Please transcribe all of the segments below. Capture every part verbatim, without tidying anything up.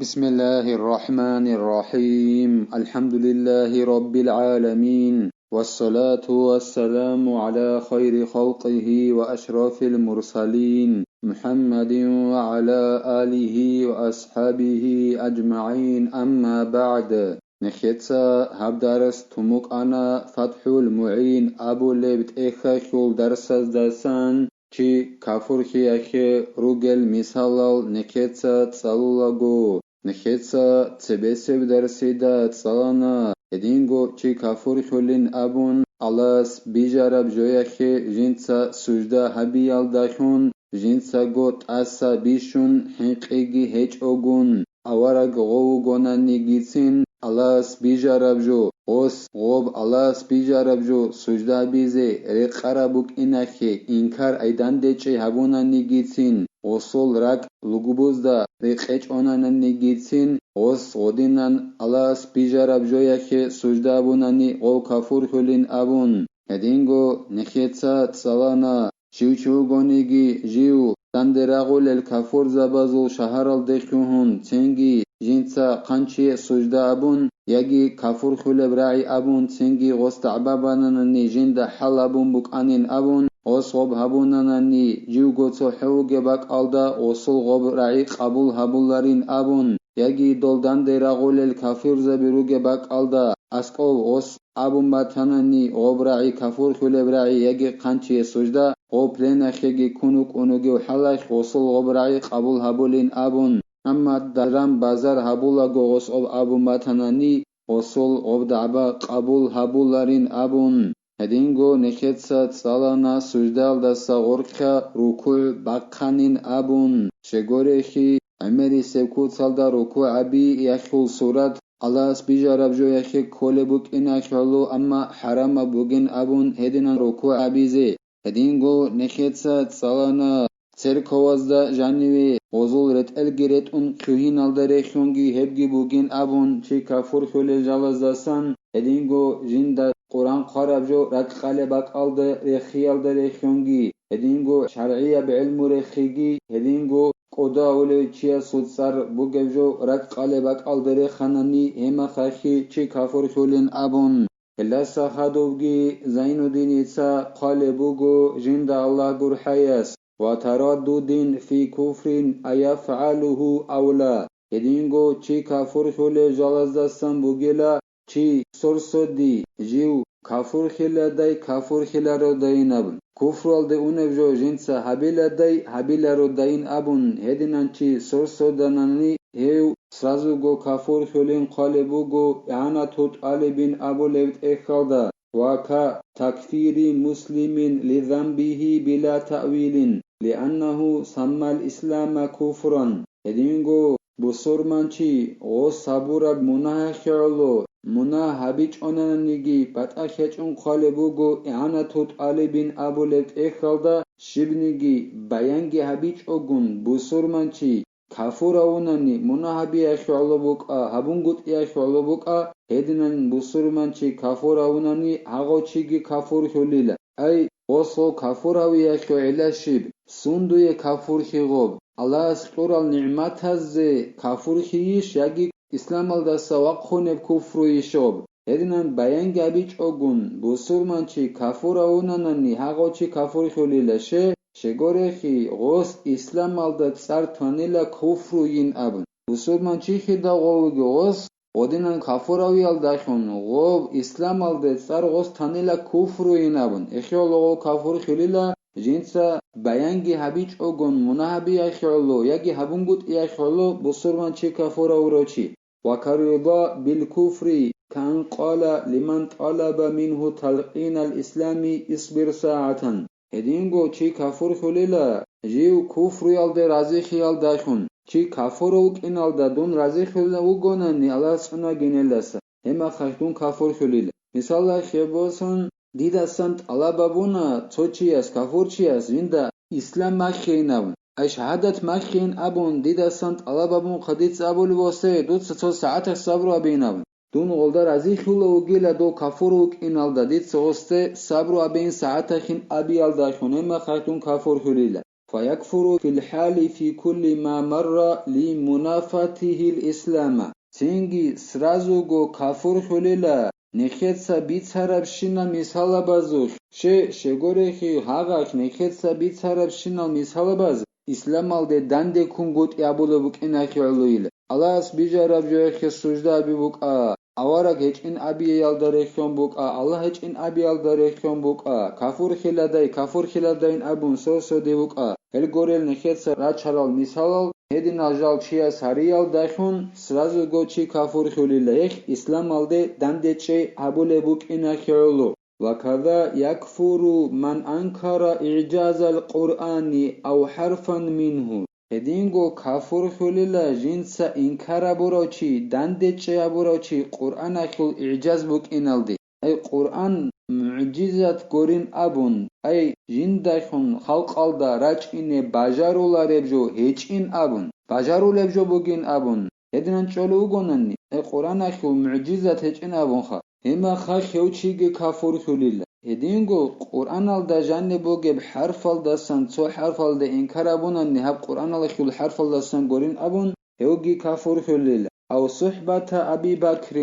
بسم الله الرحمن الرحيم. الحمد لله رب العالمين. والصلاة والسلام على خير خلقه وأشرف المرسلين محمد وعلى آله وأصحابه أجمعين. أما بعد. Нехеца гьаб дарас тун букӀана ФатхӀул МугӀин абулеб тӀехьалъул дарсаздасан, чи кафурлъиялъе ругел мисалал нехеца цӀалулаго. Нехеца цебесеб дарсида цӀалана, гьединго чи кафурлъулин абун, Аллагьас бижараб жоялъе жинца сужда гьабиялдалъун, жинцаго тӀаса бищун хӀинкъиги гьечӀогун, авараг гъов вугонанигицин, Аллагьас бижараб жо, гъос гъоб Аллагьас бижараб жо сужда гьабизе рекъараб букӀиналъе инкар-гӀидандечӀей гьабунанигицин, гъосул ракӀ лугбузда рекъечӀонананигицин, гъос гъодинан Аллагьас бижараб жоялъе сужда гьабунани гъов кафурлъулин абун. Гьединго нехеца цӀалана, щив чи вугониги жив данде рагъулел кафурзабазул шагьаралде лъугьун, цинги жинца хъанчие сужда абун, яги кафурлъулеб рагӀи абун, цинги гъос дагӀба бананани жинда хӀал абун букӀанин абун, гъос гъоб гьабунанани, живго цохӀо вугеб бакӀалда гъосул гъоб рагӀи къабул гьабуларин абун, яги дол данде рагъулел кафурзаби ругеб бакӀалда аскӀов гъос абун батанани, гъоб рагӀи кафурлъулеб рагӀи яги хъанчие сужда, гъов пленалъеги ккун вукӀун вугев хӀалалъ гъосул гъоб рагӀи къабул гьабулин абун, амма даран-базар гьабулаго гъос об абун батанани, гъосул гъоб дагӀба къабул гьабуларин абун. Гьединго нехеца цӀалана суждаялдаса гъоркьа рукугӀ бахъанин абун, щегорехи, гӀемерисеб куцалда рукугӀ гьаби яхъул сурат Аллагьас бижараб жояхъе кколеб букӀиналъулъ, амма хӀарамаб бугин абун гьединан рукугӀ гьабизе. Гьединго нехеца цӀалана церковазда жаниве гъозул ретӀелги ретӀун лъугьиналда рехьунги гьебги бугин абун чи кафурлъулел жалаздасан, гьединго жинда Къуран хъвараб жо ракӀкъалеб бакӀалда рехиялда рехьунги, гьединго шаргӀияб гӀелму рехиги, гьединго кӀодо авулев чиясул цӀар бугеб жо ракӀкъалеб бакӀалда реханани гьемахъахъе чи кафурлъулин абун. Гьелдаса хадубги Зайнуддиница хъвалеб буго жинда Аллагь гурхӀаяс: «Ва тараддудин фи куфрин аяфгӀалугьу ав ла». Гьединго чи кафурлъулел жалаздасан бугила чи сорсоди, жив кафурлъиладай кафурлъилародайин абун, куфруялде унеб жо жинца гьабиладай гьабилародайин абун, гьединан чи сорсоданани гьев сразуго кафурлъулин хъвалеб буго игӀанату тӀалибин абулеб тӀехьалда, ва ка такфири муслимин лизанбигьи била таъвилин, лианнагьу саммал ислама куфран. Гьединго бусурманчи гъос гьабураб мунагьахъе гӀоло, мунагь гьабичӀонаниги батӀа хечӀун хъвалеб буго игӀанату тӀалибин абулеб тӀехьалда, щибниги баянги гьабичӀогун бусурманчи кафур авунани мунагь гьабиялъе гӀоло букӀа, гьабунгутӀиялъе гӀоло букӀа, гьединан бусурманчи кафур авунани гьагъав чиги кафурлъулила. Ай, гъосул кафур гьавиялъе гӀилла щиб? Сундуе кафурлъи гъоб? Аллагьас кьурал нигӀматазде кафурлъийищ яги исламалдаса вахъунеб куфруйищ гъоб? Гьединан баянги гьабичӀогун, бусурманчи кафур авунанани гьагъав чи кафурлъулила, ще, щегорехи, гъос исламалда цӀар танила куфруйин абун. Бусурманчи хидав гъов вуго гъос, гъодинан кафуравиялдалъун гъов исламалде цӀар гъос танила куфруйин абун. Эхиялъ гъов кафурлъулила, жинца баянги гьабичӀогун мунагь гьабиялъе гӀоло яги гьабунгутӀиялъе гӀоло бусурманчи кафуравурав чи. Ва каррида бил куфри, кан къала лиман тӀалаба мингьу талкъинал ислами: «Исбир сагӀатан». Гьединго чи кафурлъулила, жив куфруялде разихиялдалъун, чи кафур вукӀиналда дун разихиялда вугонани Аллагьас цӀунагинелдаса, гьебмахалъ дун кафурлъулила. Мисалалъе босун, дидасан тӀалаб абуна цо чияс, кафурчияс, жинда ислам маххейин абун. Ай шагьадат маххейин абун, дидасан тӀалаб абун хъадица абулеб, васе, дуца цо сагӀаталъ сабру абейин абун. Дун гъолда разилъула вугила дов кафур вукӀиналда, дица гъосде сабру абейин сагӀаталъин абиялдалъун, гьебмахалъ дун кафурлъулила. فيكفر في الحال في كل ما مر لمنافاته الإسلام. Цинги сразуго кафурхьулила, нехеца бицарабщинал мисалабазулъ, ще, щегорехи гьагъалъ нехеца бицарабщинал мисалабаз исламалде дандеккунгутӀи абулеб букӀинахъе гӀолойила. Аллагьас бижараб жояхъе сужда аби букӀа, авараг гьечӀин абиялда рехьон букӀа, Аллагь гьечӀин абиялда рехьон букӀа, кафурхиладай, кафурхиладайин абун сосоде букӀа. Гьел горел нехеца рачарал мисалал, гьединал жал чияс гьариялдалъун сразуго чи кафурхьулила, гьелъ исламалде дандечӀей гьабулеб букӀинахъе гӀоло. وكذا يكفر من أنكر إعجاز القرآن أو حرفا منه. Гьединго кафурхьулила жинца инкар гьабурав чи, дандечӀей гьабурав чи Къуръаналъул игӀжаз букӀиналде, ай Къуръан мугӀжизат гурин абун, ай жиндалъун халкъалда рачӀине бажарулареб жо гьечӀин абун, бажарулеб жо бугин абун, гьединан чӀолев вугонани, ай Къуръаналъул мугӀжизат гьечӀин абунха. Гьеб мехалъ гьев чиги кафурхьулила. Гьединго Къуръаналда жаниб бугеб хӀарфалдасан цо хӀарфалда инкар абунани гьаб Къуръаналъул хӀарфалдасан гурин абун, гьевги кафурхьулила. أو صحبة أبي بكر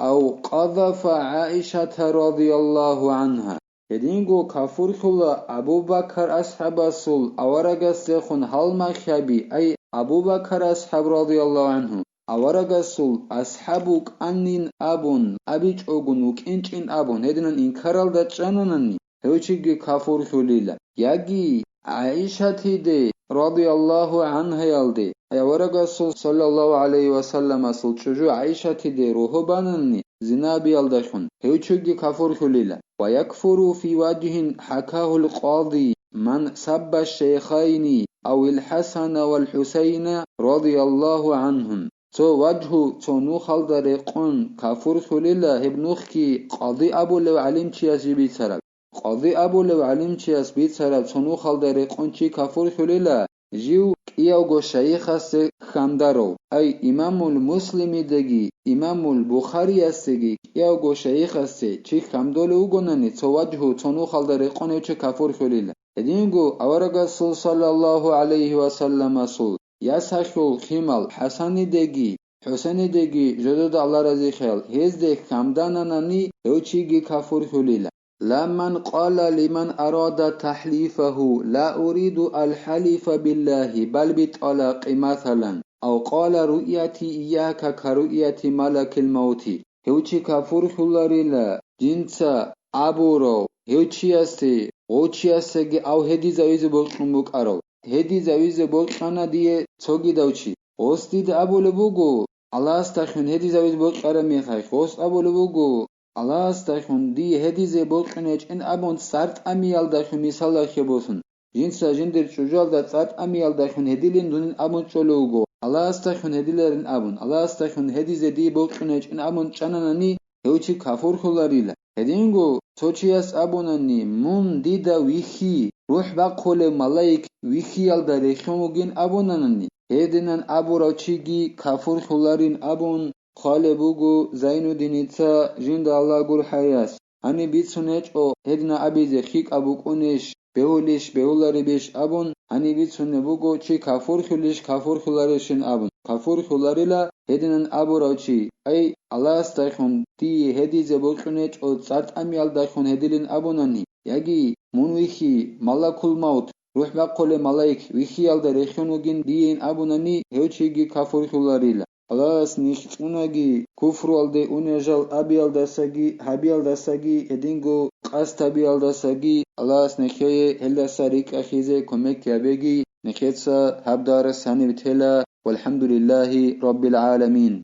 أو قذف عائشة رضي الله عنها. Гьединго кафурхьула Абу Бакар асхӀабасул аварагасдехун гьалмагъ гьаби, ай Абу Бакар асхӀаб радияллагьу гӀанхӀу, аварагасул асхӀаб вукӀанин абун, абичӀогун вукӀинчӀин абун, гьединан инкаралда чӀананани, гьев чиги кафурхьулила. Яги ГӀаишатиде радияллагьу гӀанхӀаялде, аварагасул саллаллагьу гӀалайгьи ва салламасул чӀужу ГӀаишатиде рогьо банани зинабиялдалъун, гьев чиги кафурхьулила. ويكفر في وجه حكاه القاضي من سب الشيخين أو الحسن والحسين رضي الله عنهم. Цо важгьу, цо нухалда рекъон кафурхьулила гьеб нухги къади абулев гӀалимчияс жиб бицараб. Къади абулев гӀалимчияс бицараб цо нухалда рекъон чи кафурхьулила, жив кӀиявго шайихасде хьамдарав, ай имамул Муслимидеги, имамул Бухариясдеги кӀиявго шайихасде чи хьамдолев вугонани, цо важгьу, цо нухалда рекъон гьев чи кафурхьулила. Гьединго аварагасул саллаллагьу гӀалайгьи ва салламасул ясалъул химал ХӀасанидеги, ХӀусайнидеги жодода Аллагь разихъаял, гьезде хьамдананани гьев чиги кафурхьулила. لا من قال لمن أراد تحليفه: لا أريد الحلف بالله بل بالطلاق مثلا، أو قال: رؤيتي إياك كرؤية ملك الموت. Гьев чи кафурхьуларила, жинца абурав, гьев чиясде, гъов чиясдеги ав гьедизавизе бокьун букӀарав. Гьедизавизе бокьана дие цогидав чи. Гъос дида абулеб буго, Аллагьасдалъун гьедизавизе бокьараб мехалъ, гъос абулеб буго, Аллагьасдалъун дие гьедизе бокьун гьечӀин абун цӀар тӀамиялдалъун мисалалъе босун. Жинца жиндир чӀужуялда цӀар тӀамиялдалъун гьедилин дунин абун чӀолев вуго, Аллагьасдалъун гьедиларин абун, Аллагьасдалъун гьедизе дие бокьун гьечӀин абун чӀананани, гьев чи кафурхьуларила. Гьединго цо чияс абунани, мун дида вихьи, рухӀ бахъулев малаик вихьиялда рехьун вугин абунанани, гьединан абурав чиги кафурхьуларин абун хъвалеб буго Зайнуддиница жинда Аллагь гурхӀаяс. Гьаниб бицун гьечӀо, гьедина абизе хикӀаб букӀунищ, бегьулищ, бегьуларебищ абун, гьаниб бицунеб буго, чи кафурхьулищ, кафурхьуларищин абун. Кафурхьуларила, гьединан абурав чи, ай, Аллагьасдайхун дие гьедизе бокьун гьечӀо цӀар тӀамиялдайхун гьедилин абунани, яги мун вихьи, малакул-мавт, рухӀ бахъулев малаик, вихьиялда рехьун вугин диеин абунани, гьев чиги кафурхьуларила. Аллагьас нилъ цӀунаги, куфруялде унел жал абиялдасаги, гьабиялдасаги, гьединго къасд гьабиялдасаги, Аллагьас нилъее гьелдаса рикӀкӀахизе кумек гьабеги, нилъеца гьаб дарс гьаниб тела, валхӀамдулиллагьи раббил гӀаламин.